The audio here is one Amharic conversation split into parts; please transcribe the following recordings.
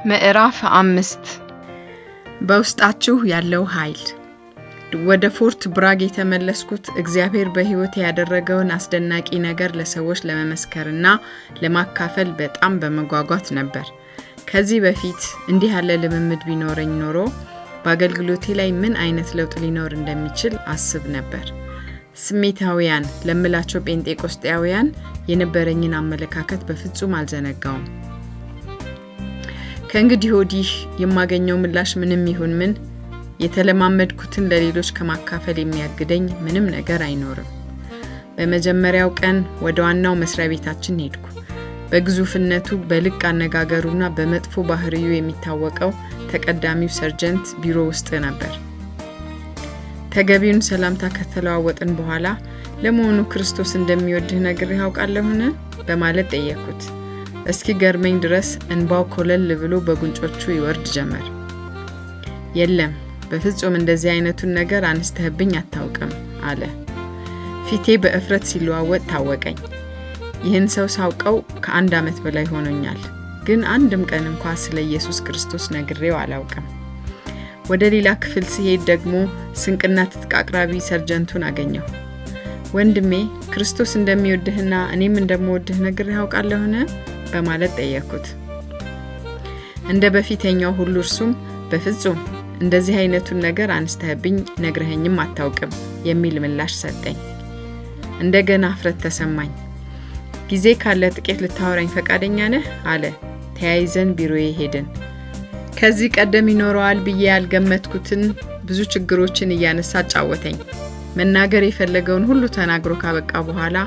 ምዕራፍ 5። በውስጣችሁ ያለው ኃይል። ወደ ፎርት ብራግ የተመለስኩት እግዚአብሔር በሕይወቴ ያደረገውን አስደናቂ ነገር ለሰዎች ለመመስከርና ለማካፈል በጣም በመጓጓት ነበር። ከዚህ በፊት እንዲህ ያለ ልምምድ ቢኖረኝ ኖሮ በአገልግሎቴ ላይ ምን አይነት ለውጥ ሊኖር እንደሚችል አስብ ነበር። ስሜታውያን ለምላቸው ጴንጤቆስጤያውያን የነበረኝን አመለካከት በፍጹም አልዘነጋውም። ከእንግዲህ ወዲህ የማገኘው ምላሽ ምንም ይሁን ምን፣ የተለማመድኩትን ለሌሎች ከማካፈል የሚያግደኝ ምንም ነገር አይኖርም። በመጀመሪያው ቀን ወደ ዋናው መስሪያ ቤታችን ሄድኩ። በግዙፍነቱ፣ በልቅ አነጋገሩና በመጥፎ ባህሪው የሚታወቀው ተቀዳሚው ሰርጀንት ቢሮ ውስጥ ነበር። ተገቢውን ሰላምታ ከተለዋወጥን በኋላ፣ "ለመሆኑ ክርስቶስ እንደሚወድህ ነግሬህ አውቃለሁን?" በማለት ጠየቅኩት። እስኪገርመኝ ድረስ እንባው ኮለል ብሎ በጉንጮቹ ይወርድ ጀመር። "የለም፣ በፍጹም እንደዚህ አይነቱን ነገር አንስተህብኝ አታውቅም" አለ። ፊቴ በእፍረት ሲለዋወጥ ታወቀኝ። ይህን ሰው ሳውቀው ከ1 ዓመት በላይ ሆኖኛል፣ ግን አንድም ቀን እንኳ ስለ ኢየሱስ ክርስቶስ ነግሬው አላውቅም። ወደ ሌላ ክፍል ስሄድ ደግሞ ስንቅና ትጥቅ አቅራቢ ሰርጀንቱን አገኘሁ። "ወንድሜ፣ ክርስቶስ እንደሚወድህና እኔም እንደምወድህ ነግሬህ አውቃለሁን?" በማለት ጠየቅኩት። እንደ በፊተኛው ሁሉ እርሱም "በፍጹም እንደዚህ አይነቱን ነገር አንስተህብኝ ነግረኸኝም አታውቅም" የሚል ምላሽ ሰጠኝ። እንደገና እፍረት ተሰማኝ። "ጊዜ ካለህ ጥቂት ልታወራኝ ፈቃደኛ ነህ?" አለ። ተያይዘን ቢሮዬ ሄድን። ከዚህ ቀደም ይኖረዋል ብዬ ያልገመትኩትን ብዙ ችግሮችን እያነሳ አጫወተኝ። መናገር የፈለገውን ሁሉ ተናግሮ ካበቃ በኋላ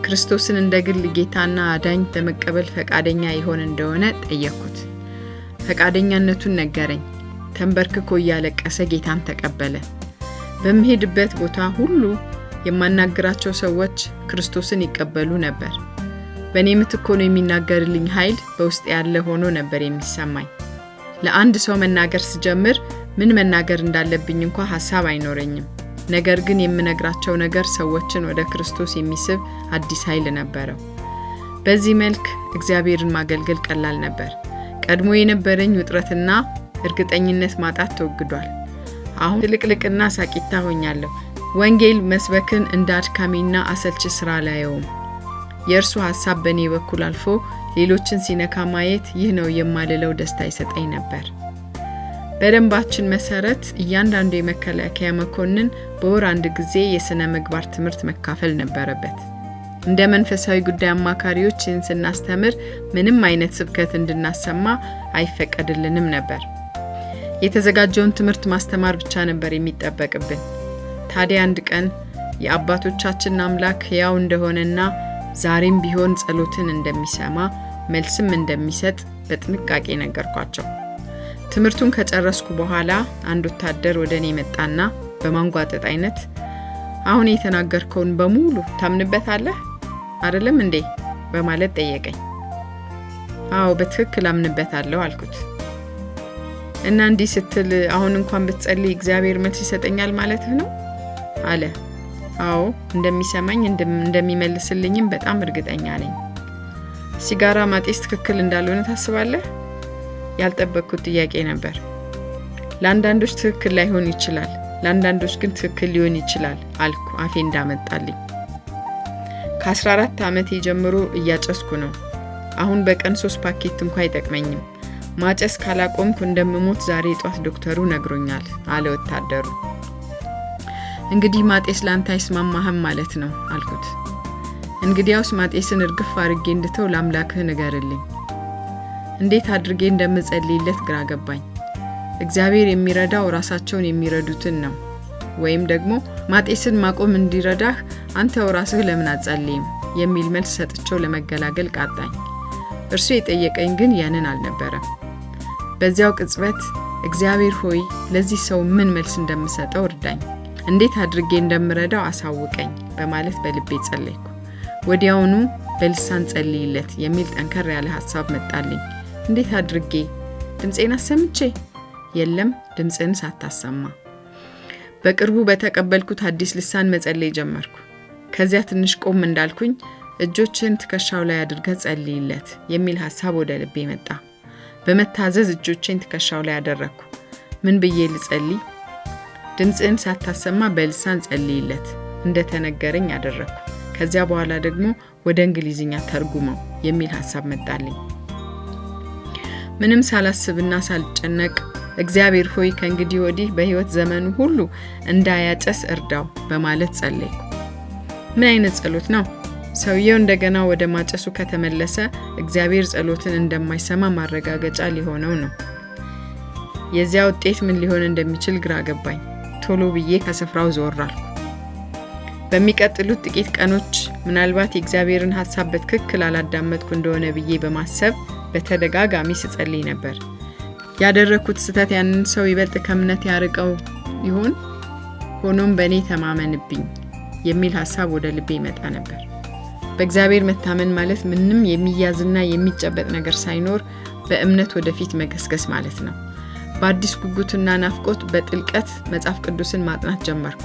ክርስቶስን እንደ ግል ጌታና አዳኝ ለመቀበል ፈቃደኛ ይሆን እንደሆነ ጠየቅኩት። ፈቃደኛነቱን ነገረኝ። ተንበርክኮ እያለቀሰ ጌታን ተቀበለ። በምሄድበት ቦታ ሁሉ የማናግራቸው ሰዎች ክርስቶስን ይቀበሉ ነበር። በእኔ ምትክ ሆኖ የሚናገርልኝ ኃይል በውስጤ ያለ ሆኖ ነበር የሚሰማኝ። ለአንድ ሰው መናገር ስጀምር ምን መናገር እንዳለብኝ እንኳ ሀሳብ አይኖረኝም። ነገር ግን የምነግራቸው ነገር ሰዎችን ወደ ክርስቶስ የሚስብ አዲስ ኃይል ነበረው። በዚህ መልክ እግዚአብሔርን ማገልገል ቀላል ነበር። ቀድሞ የነበረኝ ውጥረትና እርግጠኝነት ማጣት ተወግዷል። አሁን ትልቅልቅና ሳቂታ ሆኛለሁ። ወንጌል መስበክን እንደ አድካሚና አሰልቺ ስራ አላየውም። የእርሱ ሀሳብ በእኔ በኩል አልፎ ሌሎችን ሲነካ ማየት ይህ ነው የማልለው ደስታ ይሰጠኝ ነበር። በደንባችን መሰረት እያንዳንዱ የመከላከያ መኮንን በወር አንድ ጊዜ የሥነ ምግባር ትምህርት መካፈል ነበረበት። እንደ መንፈሳዊ ጉዳይ አማካሪዎች ይህን ስናስተምር ምንም አይነት ስብከት እንድናሰማ አይፈቀድልንም ነበር። የተዘጋጀውን ትምህርት ማስተማር ብቻ ነበር የሚጠበቅብን። ታዲያ አንድ ቀን የአባቶቻችን አምላክ ሕያው እንደሆነና ዛሬም ቢሆን ጸሎትን እንደሚሰማ፣ መልስም እንደሚሰጥ በጥንቃቄ ነገርኳቸው። ትምህርቱን ከጨረስኩ በኋላ አንድ ወታደር ወደ እኔ መጣና በማንጓጠጥ አይነት "አሁን የተናገርከውን በሙሉ ታምንበታለህ አይደለም እንዴ?" በማለት ጠየቀኝ። "አዎ፣ በትክክል አምንበታለሁ" አልኩት። "እና እንዲህ ስትል አሁን እንኳን ብትጸልይ እግዚአብሔር መልስ ይሰጠኛል ማለትህ ነው?" አለ። "አዎ፣ እንደሚሰማኝ እንደሚመልስልኝም በጣም እርግጠኛ ነኝ።" "ሲጋራ ማጤስ ትክክል እንዳልሆነ ታስባለህ?" ያልጠበቅኩት ጥያቄ ነበር። "ለአንዳንዶች ትክክል ላይሆን ይችላል፣ ለአንዳንዶች ግን ትክክል ሊሆን ይችላል" አልኩ አፌ እንዳመጣልኝ። "ከ14 ዓመቴ ጀምሮ እያጨስኩ ነው። አሁን በቀን 3 ፓኬት እንኳ አይጠቅመኝም። ማጨስ ካላቆምኩ እንደምሞት ዛሬ ጧት ዶክተሩ ነግሮኛል" አለ ወታደሩ። "እንግዲህ ማጤስ ላንተ አይስማማህም ማለት ነው" አልኩት። "እንግዲያውስ ማጤስን እርግፍ አድርጌ እንድተው ለአምላክህ ንገርልኝ።" እንዴት አድርጌ እንደምጸልይለት ግራ ገባኝ። እግዚአብሔር የሚረዳው ራሳቸውን የሚረዱትን ነው። ወይም ደግሞ ማጤስን ማቆም እንዲረዳህ አንተው ራስህ ለምን አትጸልይም የሚል መልስ ሰጥቼው ለመገላገል ቃጣኝ። እርሱ የጠየቀኝ ግን ያንን አልነበረም። በዚያው ቅጽበት "እግዚአብሔር ሆይ፣ ለዚህ ሰው ምን መልስ እንደምሰጠው እርዳኝ፣ እንዴት አድርጌ እንደምረዳው አሳውቀኝ" በማለት በልቤ ጸለይኩ። ወዲያውኑ "በልሳን ጸልይለት" የሚል ጠንከር ያለ ሀሳብ መጣልኝ። እንዴት አድርጌ? ድምፄን አሰምቼ? የለም፣ ድምፅህን ሳታሰማ። በቅርቡ በተቀበልኩት አዲስ ልሳን መጸለይ ጀመርኩ። ከዚያ ትንሽ ቆም እንዳልኩኝ "እጆችህን ትከሻው ላይ አድርገህ ጸልይለት" የሚል ሀሳብ ወደ ልቤ መጣ። በመታዘዝ እጆቼን ትከሻው ላይ አደረግኩ። ምን ብዬ ልጸልይ? ድምፅህን ሳታሰማ በልሳን ጸልይለት እንደተነገረኝ አደረግኩ። ከዚያ በኋላ ደግሞ ወደ እንግሊዝኛ ተርጉመው የሚል ሀሳብ መጣልኝ። ምንም ሳላስብና ሳልጨነቅ እግዚአብሔር ሆይ፣ ከእንግዲህ ወዲህ በሕይወት ዘመኑ ሁሉ እንዳያጨስ እርዳው በማለት ጸለይኩ። ምን አይነት ጸሎት ነው? ሰውየው እንደገና ወደ ማጨሱ ከተመለሰ እግዚአብሔር ጸሎትን እንደማይሰማ ማረጋገጫ ሊሆነው ነው። የዚያ ውጤት ምን ሊሆን እንደሚችል ግራ ገባኝ። ቶሎ ብዬ ከስፍራው ዞር አልኩ። በሚቀጥሉት ጥቂት ቀኖች ምናልባት የእግዚአብሔርን ሀሳብ በትክክል አላዳመጥኩ እንደሆነ ብዬ በማሰብ በተደጋጋሚ ስጸልይ ነበር። ያደረግኩት ስህተት ያንን ሰው ይበልጥ ከእምነት ያርቀው ይሆን? ሆኖም በእኔ ተማመንብኝ የሚል ሀሳብ ወደ ልቤ ይመጣ ነበር። በእግዚአብሔር መታመን ማለት ምንም የሚያዝና የሚጨበጥ ነገር ሳይኖር በእምነት ወደፊት መገስገስ ማለት ነው። በአዲስ ጉጉትና ናፍቆት በጥልቀት መጽሐፍ ቅዱስን ማጥናት ጀመርኩ።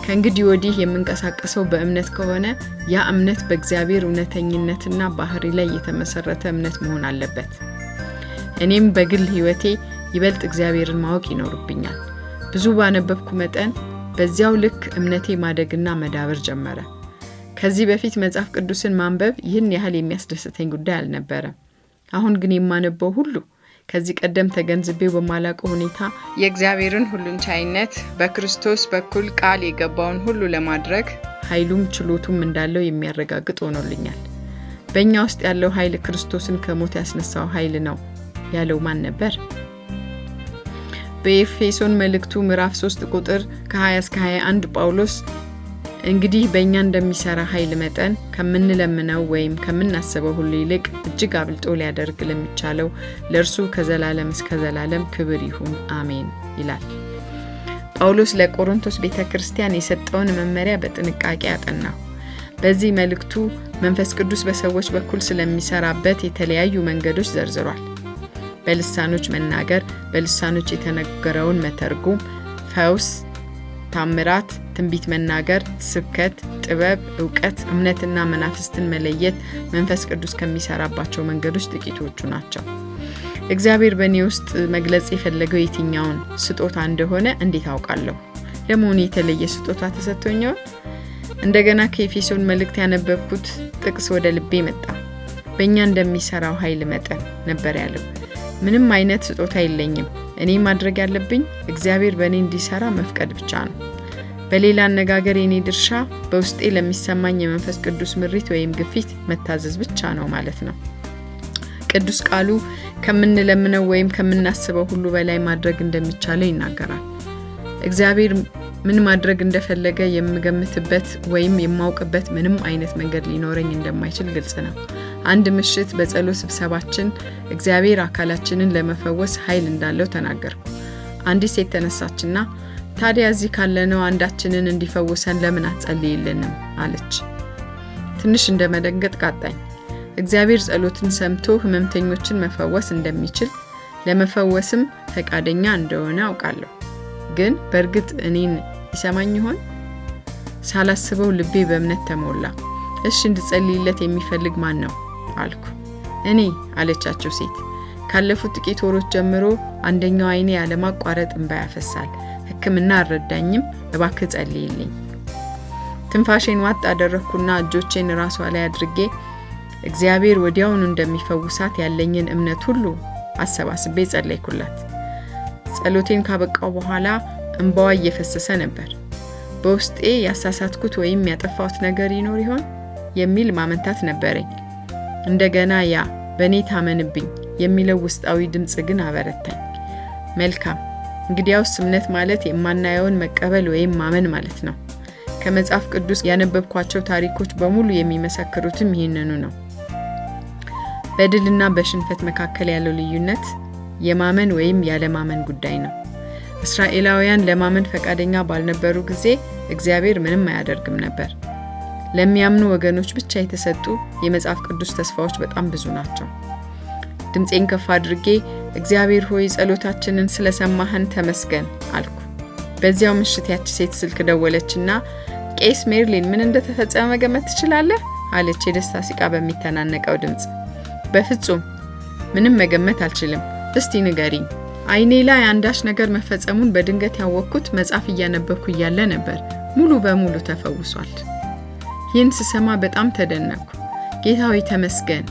ከእንግዲህ ወዲህ የምንቀሳቀሰው በእምነት ከሆነ ያ እምነት በእግዚአብሔር እውነተኝነትና ባህሪ ላይ የተመሰረተ እምነት መሆን አለበት። እኔም በግል ሕይወቴ ይበልጥ እግዚአብሔርን ማወቅ ይኖርብኛል። ብዙ ባነበብኩ መጠን በዚያው ልክ እምነቴ ማደግና መዳበር ጀመረ። ከዚህ በፊት መጽሐፍ ቅዱስን ማንበብ ይህን ያህል የሚያስደስተኝ ጉዳይ አልነበረም። አሁን ግን የማነበው ሁሉ ከዚህ ቀደም ተገንዝቤው በማላውቀው ሁኔታ የእግዚአብሔርን ሁሉን ቻይነት፣ በክርስቶስ በኩል ቃል የገባውን ሁሉ ለማድረግ ኃይሉም ችሎቱም እንዳለው የሚያረጋግጥ ሆኖልኛል። በእኛ ውስጥ ያለው ኃይል ክርስቶስን ከሞት ያስነሳው ኃይል ነው ያለው ማን ነበር? በኤፌሶን መልእክቱ ምዕራፍ 3 ቁጥር ከ20 እስከ 21 ጳውሎስ እንግዲህ በእኛ እንደሚሰራ ኃይል መጠን ከምንለምነው ወይም ከምናስበው ሁሉ ይልቅ እጅግ አብልጦ ሊያደርግ ለሚቻለው ለእርሱ ከዘላለም እስከ ዘላለም ክብር ይሁን፣ አሜን ይላል። ጳውሎስ ለቆሮንቶስ ቤተ ክርስቲያን የሰጠውን መመሪያ በጥንቃቄ አጠናሁ። በዚህ መልእክቱ መንፈስ ቅዱስ በሰዎች በኩል ስለሚሰራበት የተለያዩ መንገዶች ዘርዝሯል። በልሳኖች መናገር፣ በልሳኖች የተነገረውን መተርጎም፣ ፈውስ፣ ታምራት፣ ትንቢት መናገር፣ ስብከት፣ ጥበብ፣ እውቀት፣ እምነትና መናፍስትን መለየት መንፈስ ቅዱስ ከሚሰራባቸው መንገዶች ጥቂቶቹ ናቸው። እግዚአብሔር በእኔ ውስጥ መግለጽ የፈለገው የትኛውን ስጦታ እንደሆነ እንዴት አውቃለሁ? ለመሆኑ የተለየ ስጦታ ተሰጥቶኝ ይሆን? እንደገና ከኤፌሶን መልእክት ያነበብኩት ጥቅስ ወደ ልቤ መጣ። በእኛ እንደሚሰራው ኃይል መጠን ነበር ያለው። ምንም አይነት ስጦታ የለኝም። እኔ ማድረግ ያለብኝ እግዚአብሔር በእኔ እንዲሰራ መፍቀድ ብቻ ነው። በሌላ አነጋገር የኔ ድርሻ በውስጤ ለሚሰማኝ የመንፈስ ቅዱስ ምሪት ወይም ግፊት መታዘዝ ብቻ ነው ማለት ነው። ቅዱስ ቃሉ ከምንለምነው ወይም ከምናስበው ሁሉ በላይ ማድረግ እንደሚቻለው ይናገራል። እግዚአብሔር ምን ማድረግ እንደፈለገ የምገምትበት ወይም የማውቅበት ምንም አይነት መንገድ ሊኖረኝ እንደማይችል ግልጽ ነው። አንድ ምሽት በጸሎት ስብሰባችን እግዚአብሔር አካላችንን ለመፈወስ ኃይል እንዳለው ተናገርኩ። አንዲት ሴት ተነሳችና ታዲያ እዚህ ካለነው አንዳችንን እንዲፈውሰን ለምን አትጸልይልንም? አለች። ትንሽ እንደ መደንገጥ ቃጣኝ። እግዚአብሔር ጸሎትን ሰምቶ ህመምተኞችን መፈወስ እንደሚችል፣ ለመፈወስም ፈቃደኛ እንደሆነ አውቃለሁ። ግን በእርግጥ እኔን ይሰማኝ ይሆን? ሳላስበው ልቤ በእምነት ተሞላ። እሺ፣ እንድጸልይለት የሚፈልግ ማን ነው? አልኩ። እኔ፣ አለቻቸው ሴት። ካለፉት ጥቂት ወሮች ጀምሮ አንደኛው ዓይኔ ያለማቋረጥ እንባ ያፈሳል። ሕክምና አልረዳኝም። እባክህ ጸልይልኝ። ትንፋሼን ዋጥ አደረግኩና እጆቼን ራሷ ላይ አድርጌ እግዚአብሔር ወዲያውኑ እንደሚፈውሳት ያለኝን እምነት ሁሉ አሰባስቤ ጸለይኩላት። ጸሎቴን ካበቃው በኋላ እንባዋ እየፈሰሰ ነበር። በውስጤ ያሳሳትኩት ወይም ያጠፋሁት ነገር ይኖር ይሆን የሚል ማመንታት ነበረኝ። እንደገና ያ በእኔ ታመንብኝ የሚለው ውስጣዊ ድምፅ ግን አበረታኝ። መልካም፣ እንግዲያውስ እምነት ማለት የማናየውን መቀበል ወይም ማመን ማለት ነው። ከመጽሐፍ ቅዱስ ያነበብኳቸው ታሪኮች በሙሉ የሚመሰክሩትም ይህንኑ ነው። በድልና በሽንፈት መካከል ያለው ልዩነት የማመን ወይም ያለማመን ጉዳይ ነው። እስራኤላውያን ለማመን ፈቃደኛ ባልነበሩ ጊዜ እግዚአብሔር ምንም አያደርግም ነበር። ለሚያምኑ ወገኖች ብቻ የተሰጡ የመጽሐፍ ቅዱስ ተስፋዎች በጣም ብዙ ናቸው። ድምፄን ከፍ አድርጌ እግዚአብሔር ሆይ፣ ጸሎታችንን ስለሰማህን ተመስገን አልኩ። በዚያው ምሽት ያቺ ሴት ስልክ ደወለችና ቄስ ሜርሊን፣ ምን እንደተፈጸመ መገመት ትችላለህ? አለች የደስታ ሲቃ በሚተናነቀው ድምፅ። በፍጹም። ምንም መገመት አልችልም። እስቲ ንገሪኝ። አይኔ ላይ አንዳች ነገር መፈጸሙን በድንገት ያወቅኩት መጽሐፍ እያነበብኩ እያለ ነበር። ሙሉ በሙሉ ተፈውሷል። ይህን ስሰማ በጣም ተደነቅኩ። ጌታ ሆይ ተመስገን፣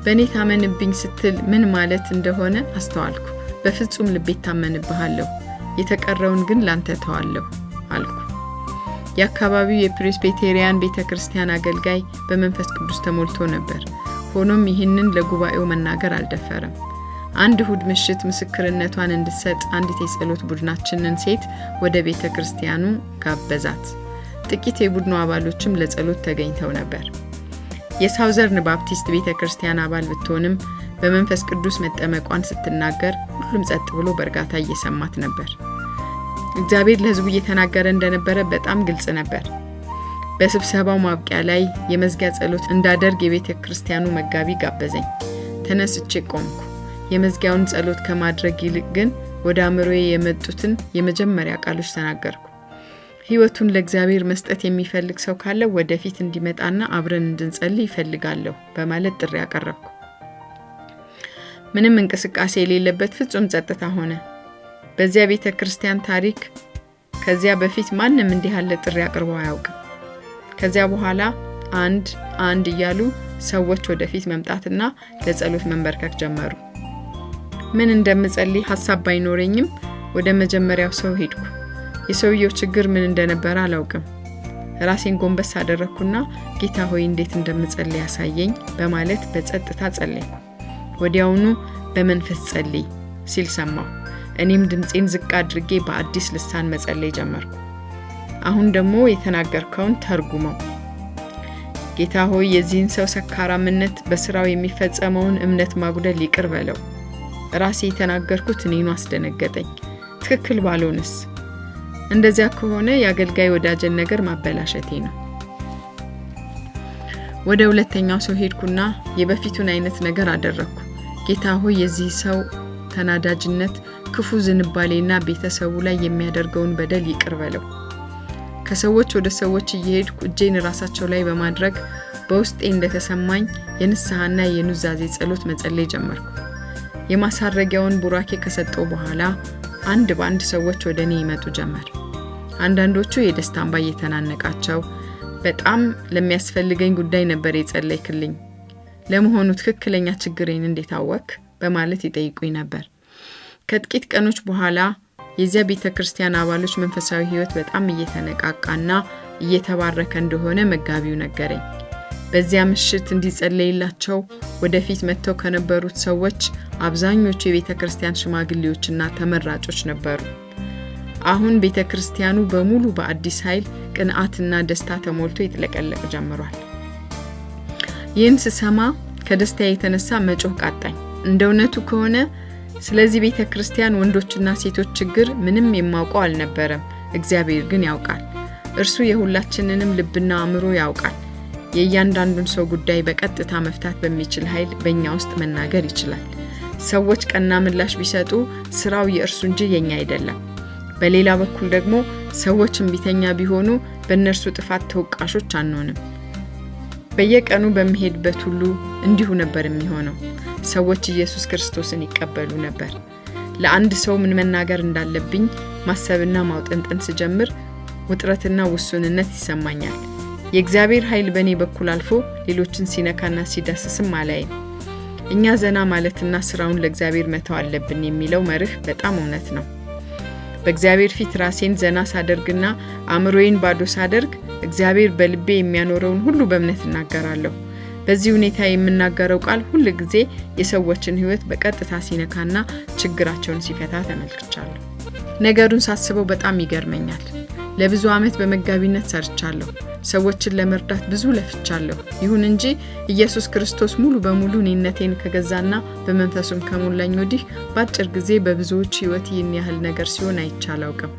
በእኔ ታመንብኝ ስትል ምን ማለት እንደሆነ አስተዋልኩ። በፍጹም ልቤ ታመንብሃለሁ፣ የተቀረውን ግን ላንተ ተዋለሁ አልኩ። የአካባቢው የፕሬስቤቴሪያን ቤተ ክርስቲያን አገልጋይ በመንፈስ ቅዱስ ተሞልቶ ነበር። ሆኖም ይህንን ለጉባኤው መናገር አልደፈረም። አንድ እሁድ ምሽት ምስክርነቷን እንድትሰጥ አንዲት የጸሎት ቡድናችንን ሴት ወደ ቤተ ክርስቲያኑ ጋበዛት። ጥቂት የቡድኑ አባሎችም ለጸሎት ተገኝተው ነበር። የሳውዘርን ባፕቲስት ቤተ ክርስቲያን አባል ብትሆንም በመንፈስ ቅዱስ መጠመቋን ስትናገር ሁሉም ጸጥ ብሎ በእርጋታ እየሰማት ነበር። እግዚአብሔር ለሕዝቡ እየተናገረ እንደነበረ በጣም ግልጽ ነበር። በስብሰባው ማብቂያ ላይ የመዝጊያ ጸሎት እንዳደርግ የቤተ ክርስቲያኑ መጋቢ ጋበዘኝ። ተነስቼ ቆምኩ። የመዝጊያውን ጸሎት ከማድረግ ይልቅ ግን ወደ አእምሮዬ የመጡትን የመጀመሪያ ቃሎች ተናገርኩ። ሕይወቱን ለእግዚአብሔር መስጠት የሚፈልግ ሰው ካለ ወደፊት እንዲመጣና አብረን እንድንጸልይ ይፈልጋለሁ በማለት ጥሪ አቀረብኩ። ምንም እንቅስቃሴ የሌለበት ፍጹም ጸጥታ ሆነ። በዚያ ቤተ ክርስቲያን ታሪክ ከዚያ በፊት ማንም እንዲህ ያለ ጥሪ አቅርቦ አያውቅም። ከዚያ በኋላ አንድ አንድ እያሉ ሰዎች ወደፊት መምጣትና ለጸሎት መንበርከክ ጀመሩ። ምን እንደምጸልይ ሀሳብ ባይኖረኝም ወደ መጀመሪያው ሰው ሄድኩ። የሰውየው ችግር ምን እንደነበረ አላውቅም። ራሴን ጎንበስ አደረግኩና ጌታ ሆይ እንዴት እንደምጸልይ ያሳየኝ በማለት በጸጥታ ጸለይኩ። ወዲያውኑ በመንፈስ ጸልይ ሲል ሰማሁ። እኔም ድምፄን ዝቅ አድርጌ በአዲስ ልሳን መጸለይ ጀመርኩ። አሁን ደግሞ የተናገርከውን ተርጉመው። ጌታ ሆይ የዚህን ሰው ሰካራምነት፣ በስራው የሚፈጸመውን እምነት ማጉደል ይቅር በለው። ራሴ የተናገርኩት እኔኑ አስደነገጠኝ። ትክክል ባልሆንስ? እንደዚያ ከሆነ የአገልጋይ ወዳጀን ነገር ማበላሸቴ ነው። ወደ ሁለተኛው ሰው ሄድኩና የበፊቱን አይነት ነገር አደረግኩ። ጌታ ሆይ የዚህ ሰው ተናዳጅነት፣ ክፉ ዝንባሌና ቤተሰቡ ላይ የሚያደርገውን በደል ይቅር በለው። ከሰዎች ወደ ሰዎች እየሄድኩ እጄን ራሳቸው ላይ በማድረግ በውስጤ እንደተሰማኝ የንስሐና የኑዛዜ ጸሎት መጸለይ ጀመርኩ። የማሳረጊያውን ቡራኬ ከሰጠው በኋላ አንድ በአንድ ሰዎች ወደ እኔ ይመጡ ጀመር። አንዳንዶቹ የደስታ እንባ እየተናነቃቸው በጣም ለሚያስፈልገኝ ጉዳይ ነበር የጸለይክልኝ፣ ለመሆኑ ትክክለኛ ችግሬን እንዴት አወክ? በማለት ይጠይቁኝ ነበር። ከጥቂት ቀኖች በኋላ የዚያ ቤተ ክርስቲያን አባሎች መንፈሳዊ ሕይወት በጣም እየተነቃቃና እየተባረከ እንደሆነ መጋቢው ነገረኝ። በዚያ ምሽት እንዲጸለይላቸው ወደፊት መጥተው ከነበሩት ሰዎች አብዛኞቹ የቤተ ክርስቲያን ሽማግሌዎችና ተመራጮች ነበሩ። አሁን ቤተ ክርስቲያኑ በሙሉ በአዲስ ኃይል፣ ቅንዓትና ደስታ ተሞልቶ ይጥለቀለቅ ጀምሯል። ይህን ስሰማ ከደስታ የተነሳ መጮህ ቃጣኝ። እንደ እውነቱ ከሆነ ስለዚህ ቤተ ክርስቲያን ወንዶችና ሴቶች ችግር ምንም የማውቀው አልነበረም። እግዚአብሔር ግን ያውቃል። እርሱ የሁላችንንም ልብና አእምሮ ያውቃል። የእያንዳንዱን ሰው ጉዳይ በቀጥታ መፍታት በሚችል ኃይል በእኛ ውስጥ መናገር ይችላል። ሰዎች ቀና ምላሽ ቢሰጡ ስራው የእርሱ እንጂ የኛ አይደለም። በሌላ በኩል ደግሞ ሰዎች እምቢተኛ ቢሆኑ በእነርሱ ጥፋት ተወቃሾች አንሆንም። በየቀኑ በሚሄድበት ሁሉ እንዲሁ ነበር የሚሆነው። ሰዎች ኢየሱስ ክርስቶስን ይቀበሉ ነበር። ለአንድ ሰው ምን መናገር እንዳለብኝ ማሰብና ማውጠንጠን ስጀምር ውጥረትና ውሱንነት ይሰማኛል። የእግዚአብሔር ኃይል በእኔ በኩል አልፎ ሌሎችን ሲነካና ሲዳስስም አላይም። እኛ ዘና ማለትና ስራውን ለእግዚአብሔር መተው አለብን የሚለው መርህ በጣም እውነት ነው። በእግዚአብሔር ፊት ራሴን ዘና ሳደርግና አእምሮዬን ባዶ ሳደርግ እግዚአብሔር በልቤ የሚያኖረውን ሁሉ በእምነት እናገራለሁ። በዚህ ሁኔታ የምናገረው ቃል ሁል ጊዜ የሰዎችን ሕይወት በቀጥታ ሲነካና ችግራቸውን ሲፈታ ተመልክቻለሁ። ነገሩን ሳስበው በጣም ይገርመኛል። ለብዙ ዓመት በመጋቢነት ሰርቻለሁ። ሰዎችን ለመርዳት ብዙ ለፍቻለሁ። ይሁን እንጂ ኢየሱስ ክርስቶስ ሙሉ በሙሉ እኔነቴን ከገዛና በመንፈሱም ከሞላኝ ወዲህ በአጭር ጊዜ በብዙዎች ሕይወት ይህን ያህል ነገር ሲሆን አይቼ አላውቅም።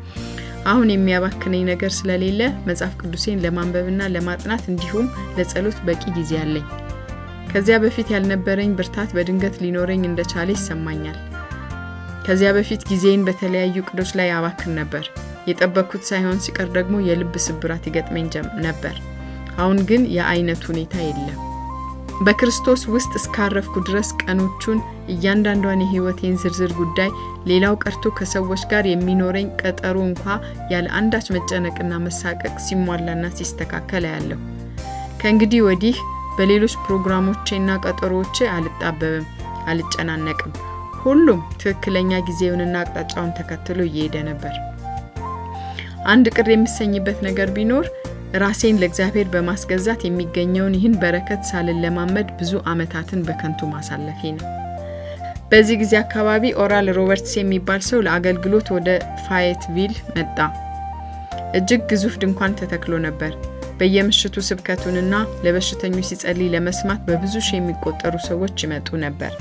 አሁን የሚያባክነኝ ነገር ስለሌለ መጽሐፍ ቅዱሴን ለማንበብና ለማጥናት እንዲሁም ለጸሎት በቂ ጊዜ አለኝ። ከዚያ በፊት ያልነበረኝ ብርታት በድንገት ሊኖረኝ እንደቻለ ይሰማኛል። ከዚያ በፊት ጊዜን በተለያዩ እቅዶች ላይ አባክን ነበር። የጠበቅኩት ሳይሆን ሲቀር ደግሞ የልብ ስብራት ይገጥመኝ ነበር። አሁን ግን የአይነት ሁኔታ የለም። በክርስቶስ ውስጥ እስካረፍኩ ድረስ ቀኖቹን፣ እያንዳንዷን የሕይወቴን ዝርዝር ጉዳይ፣ ሌላው ቀርቶ ከሰዎች ጋር የሚኖረኝ ቀጠሮ እንኳ ያለ አንዳች መጨነቅና መሳቀቅ ሲሟላና ሲስተካከል አያለሁ። ከእንግዲህ ወዲህ በሌሎች ፕሮግራሞቼና ቀጠሮዎቼ አልጣበብም፣ አልጨናነቅም። ሁሉም ትክክለኛ ጊዜውንና አቅጣጫውን ተከትሎ እየሄደ ነበር። አንድ ቅር የምሰኝበት ነገር ቢኖር ራሴን ለእግዚአብሔር በማስገዛት የሚገኘውን ይህን በረከት ሳልለማመድ ብዙ ዓመታትን በከንቱ ማሳለፌ ነው። በዚህ ጊዜ አካባቢ ኦራል ሮበርትስ የሚባል ሰው ለአገልግሎት ወደ ፋየትቪል መጣ። እጅግ ግዙፍ ድንኳን ተተክሎ ነበር። በየምሽቱ ስብከቱንና ለበሽተኞች ሲጸልይ ለመስማት በብዙ ሺህ የሚቆጠሩ ሰዎች ይመጡ ነበር።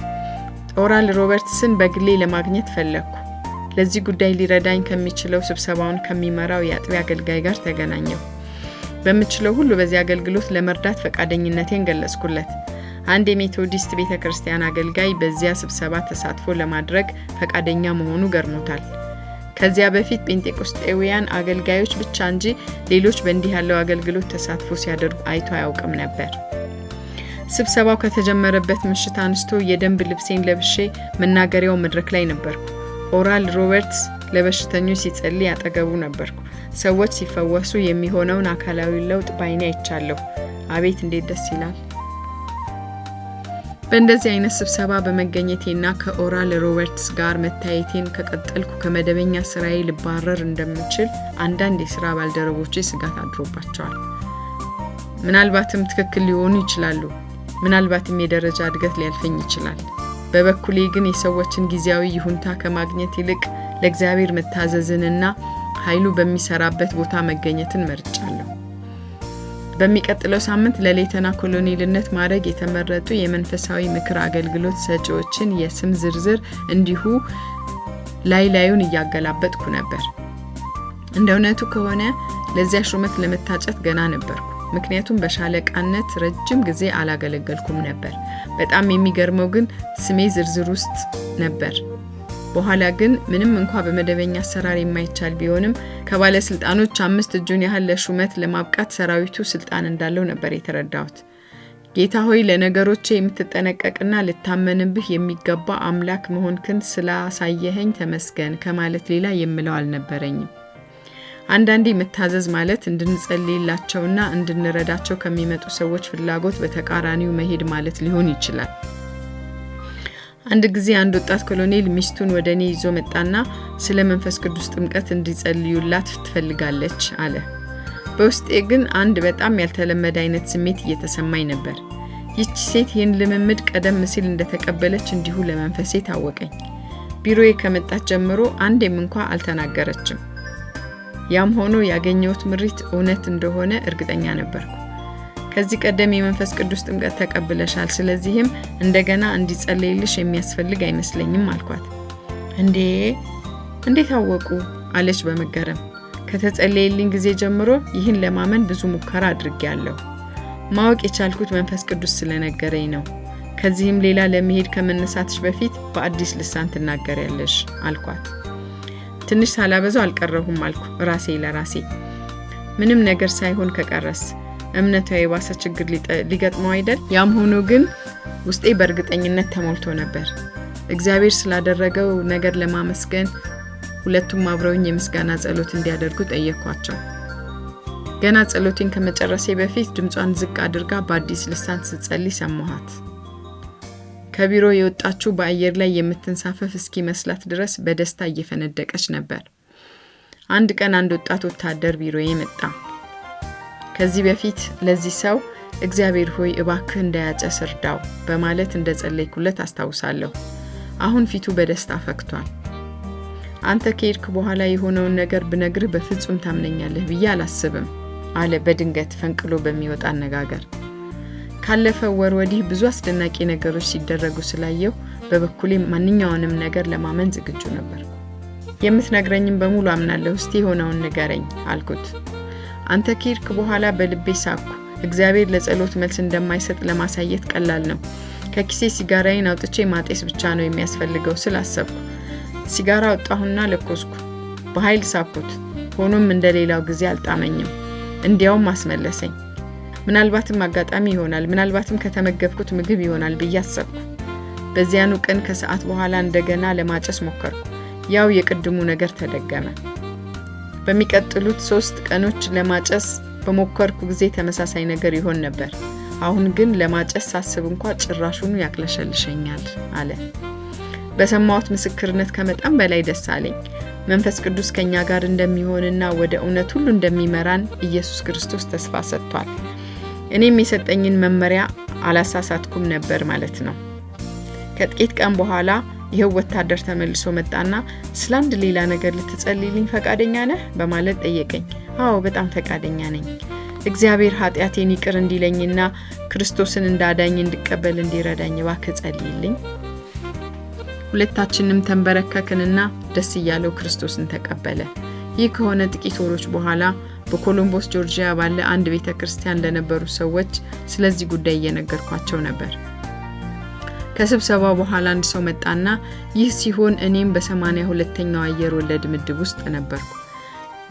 ኦራል ሮበርትስን በግሌ ለማግኘት ፈለግኩ። ለዚህ ጉዳይ ሊረዳኝ ከሚችለው ስብሰባውን ከሚመራው የአጥቢያ አገልጋይ ጋር ተገናኘሁ። በምችለው ሁሉ በዚህ አገልግሎት ለመርዳት ፈቃደኝነቴን ገለጽኩለት። አንድ የሜቶዲስት ቤተ ክርስቲያን አገልጋይ በዚያ ስብሰባ ተሳትፎ ለማድረግ ፈቃደኛ መሆኑ ገርሞታል። ከዚያ በፊት ጴንጤቆስጤውያን አገልጋዮች ብቻ እንጂ ሌሎች በእንዲህ ያለው አገልግሎት ተሳትፎ ሲያደርጉ አይቶ አያውቅም ነበር። ስብሰባው ከተጀመረበት ምሽት አንስቶ የደንብ ልብሴን ለብሼ መናገሪያው መድረክ ላይ ነበርኩ። ኦራል ሮበርትስ ለበሽተኞች ሲጸልይ አጠገቡ ነበርኩ። ሰዎች ሲፈወሱ የሚሆነውን አካላዊ ለውጥ ባይኔ አይቻለሁ። አቤት እንዴት ደስ ይላል! በእንደዚህ አይነት ስብሰባ በመገኘቴና ከኦራል ሮበርትስ ጋር መታየቴን ከቀጠልኩ ከመደበኛ ስራዬ ልባረር እንደምችል አንዳንድ የስራ ባልደረቦቼ ስጋት አድሮባቸዋል። ምናልባትም ትክክል ሊሆኑ ይችላሉ። ምናልባትም የደረጃ እድገት ሊያልፈኝ ይችላል። በበኩሌ ግን የሰዎችን ጊዜያዊ ይሁንታ ከማግኘት ይልቅ ለእግዚአብሔር መታዘዝንና ኃይሉ በሚሰራበት ቦታ መገኘትን መርጫለሁ። በሚቀጥለው ሳምንት ለሌተና ኮሎኔልነት ማዕረግ የተመረጡ የመንፈሳዊ ምክር አገልግሎት ሰጪዎችን የስም ዝርዝር እንዲሁ ላይ ላዩን እያገላበጥኩ ነበር። እንደ እውነቱ ከሆነ ለዚያ ሹመት ለመታጨት ገና ነበርኩ። ምክንያቱም በሻለቃነት ረጅም ጊዜ አላገለገልኩም ነበር። በጣም የሚገርመው ግን ስሜ ዝርዝር ውስጥ ነበር። በኋላ ግን ምንም እንኳ በመደበኛ አሰራር የማይቻል ቢሆንም ከባለስልጣኖች 5 እጁን ያህል ለሹመት ለማብቃት ሰራዊቱ ስልጣን እንዳለው ነበር የተረዳሁት። ጌታ ሆይ፣ ለነገሮቼ የምትጠነቀቅና ልታመንብህ የሚገባ አምላክ መሆንክን ስላሳየኸኝ ተመስገን ከማለት ሌላ የምለው አልነበረኝም። አንዳንዴ መታዘዝ ማለት እንድንጸልይላቸውና እንድንረዳቸው ከሚመጡ ሰዎች ፍላጎት በተቃራኒው መሄድ ማለት ሊሆን ይችላል። አንድ ጊዜ አንድ ወጣት ኮሎኔል ሚስቱን ወደ እኔ ይዞ መጣና ስለ መንፈስ ቅዱስ ጥምቀት እንዲጸልዩላት ትፈልጋለች አለ። በውስጤ ግን አንድ በጣም ያልተለመደ አይነት ስሜት እየተሰማኝ ነበር። ይህች ሴት ይህን ልምምድ ቀደም ሲል እንደተቀበለች እንዲሁ ለመንፈሴ ታወቀኝ። ቢሮዬ ከመጣች ጀምሮ አንዴም እንኳ አልተናገረችም። ያም ሆኖ ያገኘሁት ምሪት እውነት እንደሆነ እርግጠኛ ነበርኩ። ከዚህ ቀደም የመንፈስ ቅዱስ ጥምቀት ተቀብለሻል፣ ስለዚህም እንደገና እንዲጸለይልሽ የሚያስፈልግ አይመስለኝም አልኳት። እንዴ፣ እንዴት አወቁ? አለች በመገረም። ከተጸለየልኝ ጊዜ ጀምሮ ይህን ለማመን ብዙ ሙከራ አድርጌያለሁ። ማወቅ የቻልኩት መንፈስ ቅዱስ ስለነገረኝ ነው። ከዚህም ሌላ ለመሄድ ከመነሳትሽ በፊት በአዲስ ልሳን ትናገሪያለሽ አልኳት። ትንሽ ሳላበዛው አልቀረሁም አልኩ ራሴ ለራሴ። ምንም ነገር ሳይሆን ከቀረስ እምነቷ የባሰ ችግር ሊገጥመው አይደል? ያም ሆኖ ግን ውስጤ በእርግጠኝነት ተሞልቶ ነበር። እግዚአብሔር ስላደረገው ነገር ለማመስገን ሁለቱም አብረውኝ የምስጋና ጸሎት እንዲያደርጉ ጠየኳቸው። ገና ጸሎቴን ከመጨረሴ በፊት ድምጿን ዝቅ አድርጋ በአዲስ ልሳን ስትጸልይ ሰማኋት። ከቢሮ የወጣችው በአየር ላይ የምትንሳፈፍ እስኪመስላት ድረስ በደስታ እየፈነደቀች ነበር። አንድ ቀን አንድ ወጣት ወታደር ቢሮዬ መጣ። ከዚህ በፊት ለዚህ ሰው "እግዚአብሔር ሆይ፣ እባክህ እንዳያጨስ እርዳው" በማለት እንደጸለይኩለት አስታውሳለሁ። አሁን ፊቱ በደስታ ፈክቷል። "አንተ ከሄድክ በኋላ የሆነውን ነገር ብነግርህ በፍጹም ታምነኛለህ ብዬ አላስብም" አለ በድንገት ፈንቅሎ በሚወጣ አነጋገር። ካለፈው ወር ወዲህ ብዙ አስደናቂ ነገሮች ሲደረጉ ስላየሁ በበኩሌ ማንኛውንም ነገር ለማመን ዝግጁ ነበርኩ። "የምትነግረኝም በሙሉ አምናለሁ። እስቲ የሆነውን ንገረኝ" አልኩት። አንተ ከሄድክ በኋላ በልቤ ሳቅኩ። እግዚአብሔር ለጸሎት መልስ እንደማይሰጥ ለማሳየት ቀላል ነው። ከኪሴ ሲጋራዬን አውጥቼ ማጤስ ብቻ ነው የሚያስፈልገው ስል አሰብኩ። ሲጋራ አወጣሁና ለኮስኩ። በኃይል ሳብኩት። ሆኖም እንደ ሌላው ጊዜ አልጣመኝም። እንዲያውም አስመለሰኝ። ምናልባትም አጋጣሚ ይሆናል፣ ምናልባትም ከተመገብኩት ምግብ ይሆናል ብዬ አሰብኩ። በዚያኑ ቀን ከሰዓት በኋላ እንደገና ለማጨስ ሞከርኩ። ያው የቅድሙ ነገር ተደገመ። በሚቀጥሉት 3 ቀኖች ለማጨስ በሞከርኩ ጊዜ ተመሳሳይ ነገር ይሆን ነበር። አሁን ግን ለማጨስ ሳስብ እንኳ ጭራሹኑ ያቅለሸልሸኛል አለ። በሰማሁት ምስክርነት ከመጠን በላይ ደስ አለኝ። መንፈስ ቅዱስ ከኛ ጋር እንደሚሆንና ወደ እውነት ሁሉ እንደሚመራን ኢየሱስ ክርስቶስ ተስፋ ሰጥቷል። እኔም የሰጠኝን መመሪያ አላሳሳትኩም ነበር ማለት ነው። ከጥቂት ቀን በኋላ ይኸው ወታደር ተመልሶ መጣና ስለ አንድ ሌላ ነገር ልትጸልይልኝ ፈቃደኛ ነህ በማለት ጠየቀኝ። አዎ፣ በጣም ፈቃደኛ ነኝ። እግዚአብሔር ኃጢአቴን ይቅር እንዲለኝና ክርስቶስን እንዳዳኝ እንድቀበል እንዲረዳኝ እባክህ ጸልይልኝ። ሁለታችንም ተንበረከክንና ደስ እያለው ክርስቶስን ተቀበለ። ይህ ከሆነ ጥቂት ወሮች በኋላ በኮሎምቦስ ጆርጂያ ባለ አንድ ቤተ ክርስቲያን ለነበሩ ሰዎች ስለዚህ ጉዳይ እየነገርኳቸው ነበር። ከስብሰባው በኋላ አንድ ሰው መጣና ይህ ሲሆን እኔም በ82ኛው አየር ወለድ ምድብ ውስጥ ነበርኩ።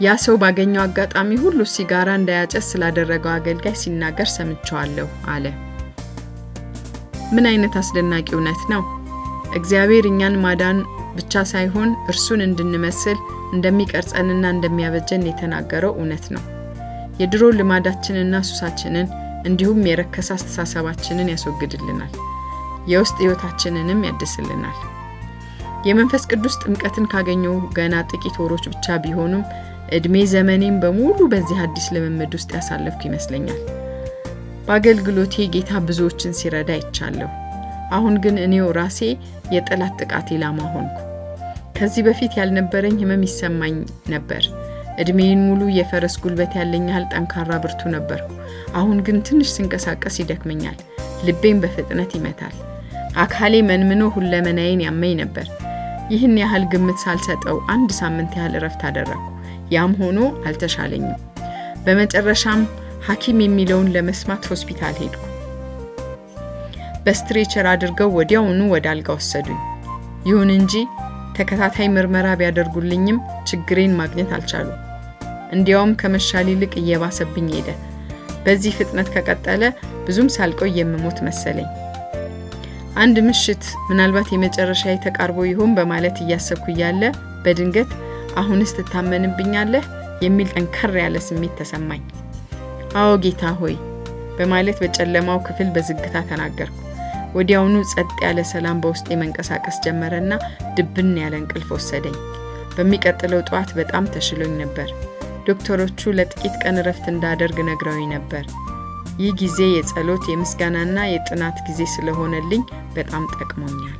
ያ ሰው ባገኘው አጋጣሚ ሁሉ ሲጋራ እንዳያጨስ ስላደረገው አገልጋይ ሲናገር ሰምቼዋለሁ አለ። ምን አይነት አስደናቂ እውነት ነው! እግዚአብሔር እኛን ማዳን ብቻ ሳይሆን እርሱን እንድንመስል እንደሚቀርጸንና እንደሚያበጀን የተናገረው እውነት ነው። የድሮ ልማዳችንና ሱሳችንን እንዲሁም የረከሰ አስተሳሰባችንን ያስወግድልናል። የውስጥ ሕይወታችንንም ያድስልናል። የመንፈስ ቅዱስ ጥምቀትን ካገኘው ገና ጥቂት ወሮች ብቻ ቢሆኑም እድሜ ዘመኔም በሙሉ በዚህ አዲስ ልምምድ ውስጥ ያሳለፍኩ ይመስለኛል። በአገልግሎቴ ጌታ ብዙዎችን ሲረዳ አይቻለሁ። አሁን ግን እኔው ራሴ የጠላት ጥቃት ኢላማ ሆንኩ። ከዚህ በፊት ያልነበረኝ ህመም ይሰማኝ ነበር። እድሜዬን ሙሉ የፈረስ ጉልበት ያለኝ ያህል ጠንካራ ብርቱ ነበርኩ። አሁን ግን ትንሽ ስንቀሳቀስ ይደክመኛል። ልቤም በፍጥነት ይመታል። አካሌ መንምኖ ሁለመናዬን ያመኝ ነበር። ይህን ያህል ግምት ሳልሰጠው አንድ ሳምንት ያህል እረፍት አደረግኩ። ያም ሆኖ አልተሻለኝም። በመጨረሻም ሐኪም የሚለውን ለመስማት ሆስፒታል ሄድኩ። በ stretcher አድርገው ወዲያውኑ ወደ አልጋ ወሰዱኝ። ይሁን እንጂ ተከታታይ ምርመራ ቢያደርጉልኝም ችግሬን ማግኘት አልቻሉም። እንዲያውም ከመሻል ይልቅ እየባሰብኝ ሄደ። በዚህ ፍጥነት ከቀጠለ ብዙም ሳልቆይ የምሞት መሰለኝ። አንድ ምሽት ምናልባት የመጨረሻዬ ተቃርቦ ይሆን በማለት እያሰብኩ እያለ በድንገት አሁንስ ትታመንብኛለህ የሚል ጠንከር ያለ ስሜት ተሰማኝ። አዎ ጌታ ሆይ በማለት በጨለማው ክፍል በዝግታ ተናገርኩ። ወዲያውኑ ጸጥ ያለ ሰላም በውስጤ መንቀሳቀስ ጀመረና ድብን ያለ እንቅልፍ ወሰደኝ። በሚቀጥለው ጠዋት በጣም ተሽሎኝ ነበር። ዶክተሮቹ ለጥቂት ቀን እረፍት እንዳደርግ ነግረውኝ ነበር። ይህ ጊዜ የጸሎት የምስጋናና የጥናት ጊዜ ስለሆነልኝ በጣም ጠቅሞኛል።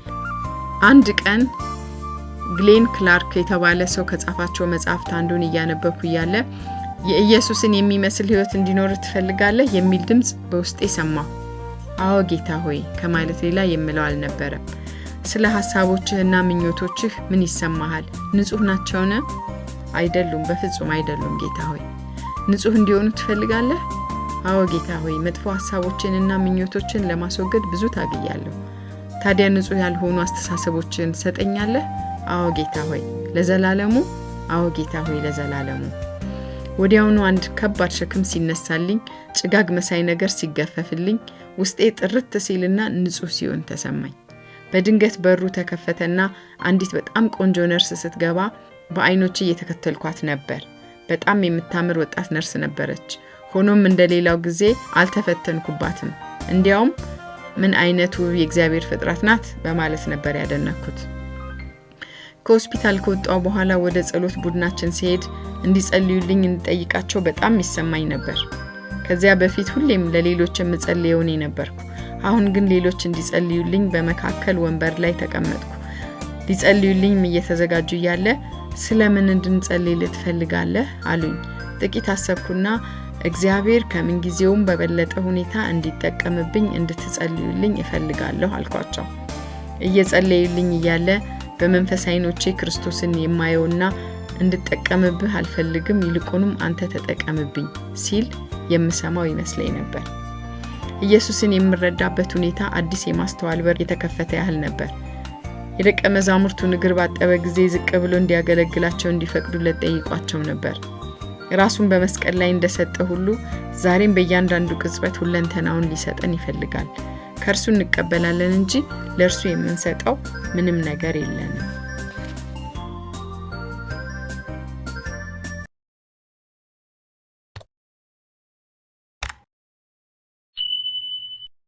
አንድ ቀን ግሌን ክላርክ የተባለ ሰው ከጻፋቸው መጽሐፍት አንዱን እያነበብኩ እያለ የኢየሱስን የሚመስል ሕይወት እንዲኖር ትፈልጋለህ የሚል ድምፅ በውስጤ ሰማሁ። አዎ ጌታ ሆይ ከማለት ሌላ የምለው አልነበረም። ስለ ሀሳቦችህና ምኞቶችህ ምን ይሰማሃል? ንጹህ ናቸውን? አይደሉም፣ በፍጹም አይደሉም ጌታ ሆይ። ንጹህ እንዲሆኑ ትፈልጋለህ? አዎ ጌታ ሆይ፣ መጥፎ ሀሳቦችንና ምኞቶችን ለማስወገድ ብዙ ታግያለሁ። ታዲያ ንጹህ ያልሆኑ አስተሳሰቦችን ትሰጠኛለህ? አዎ ጌታ ሆይ፣ ለዘላለሙ። አዎ ጌታ ሆይ፣ ለዘላለሙ። ወዲያውኑ አንድ ከባድ ሸክም ሲነሳልኝ፣ ጭጋግ መሳይ ነገር ሲገፈፍልኝ፣ ውስጤ ጥርት ሲልና ንጹህ ሲሆን ተሰማኝ። በድንገት በሩ ተከፈተና አንዲት በጣም ቆንጆ ነርስ ስትገባ በአይኖቼ እየተከተልኳት ነበር። በጣም የምታምር ወጣት ነርስ ነበረች። ሆኖም እንደሌላው ጊዜ አልተፈተንኩባትም። እንዲያውም ምን አይነቱ የእግዚአብሔር ፍጥረት ናት በማለት ነበር ያደነኩት። ከሆስፒታል ከወጣሁ በኋላ ወደ ጸሎት ቡድናችን ሲሄድ እንዲጸልዩልኝ እንድጠይቃቸው በጣም ይሰማኝ ነበር። ከዚያ በፊት ሁሌም ለሌሎች የምጸልየው እኔ ነበርኩ። አሁን ግን ሌሎች እንዲጸልዩልኝ በመካከል ወንበር ላይ ተቀመጥኩ። ሊጸልዩልኝም እየተዘጋጁ እያለ ስለምን እንድንጸልይልህ ትፈልጋለህ አሉኝ። ጥቂት አሰብኩና እግዚአብሔር ከምንጊዜውም በበለጠ ሁኔታ እንዲጠቀምብኝ እንድትጸልዩልኝ እፈልጋለሁ አልኳቸው። እየጸለዩልኝ እያለ በመንፈስ ዓይኖቼ ክርስቶስን የማየውና እንድጠቀምብህ አልፈልግም፣ ይልቁንም አንተ ተጠቀምብኝ ሲል የምሰማው ይመስለኝ ነበር። ኢየሱስን የምረዳበት ሁኔታ አዲስ የማስተዋል በር የተከፈተ ያህል ነበር። የደቀ መዛሙርቱን እግር ባጠበ ጊዜ ዝቅ ብሎ እንዲያገለግላቸው እንዲፈቅዱለት ጠይቋቸው ነበር። ራሱን በመስቀል ላይ እንደሰጠ ሁሉ ዛሬም በእያንዳንዱ ቅጽበት ሁለንተናውን ሊሰጠን ይፈልጋል። ከእርሱ እንቀበላለን እንጂ ለእርሱ የምንሰጠው ምንም ነገር የለንም።